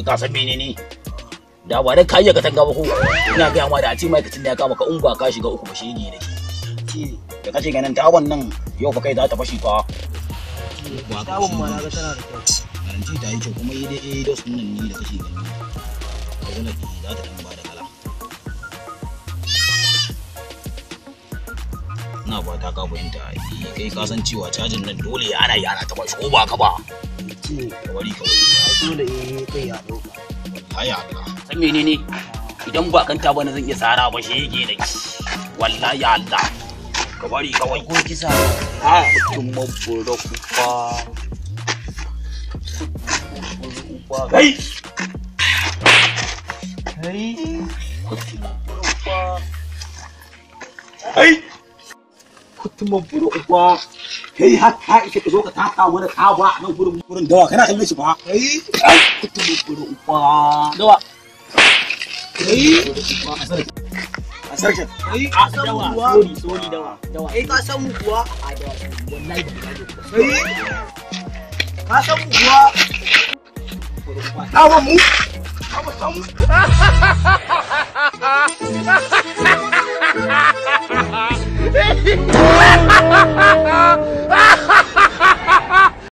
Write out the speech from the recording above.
Wai ka san menene? Da ba da kai ka tanga ba ko ina ga ma da a ce ma'aikacin da ya kama ka in ba ka shiga uku ba shege nake. Da kace ganin taban nan yau fa kai za ta fashi fa. Taban ma na ga tana da kyau. Garanti ta yi kyau kuma yi dai dos din nan ni da kake gani. Ka ga na za ta dan ba da kala. Ina ba ta ka fahimta kai ka san cewa cajin nan dole ana yara ta bashi ko ba ka ba. Ka bari ka bari. Dole eh kai ya dauka. Wallahi Allah. San menene? Idan ba kanta ba na zan iya tsara ba shege nake. Wallahi Allah. Ka bari kawai. Ko kisa. Ha, kuma buro kufa. Kai! Kai. Kai! Kutuma buro uba. Kai har ka isa ka zo ka taka mana taba a nan gurin dawa kana kallon shi fa. Kai. Kutuma buro uba. Dawa. Kai. Asarkin. Kai ka san mu kuwa. Sorry, sorry dawa. Dawa. Kai ka san mu kuwa. A dawa. Wallahi ba ka ba. Kai. Ka san mu kuwa. Tawa mu. Tawa mu.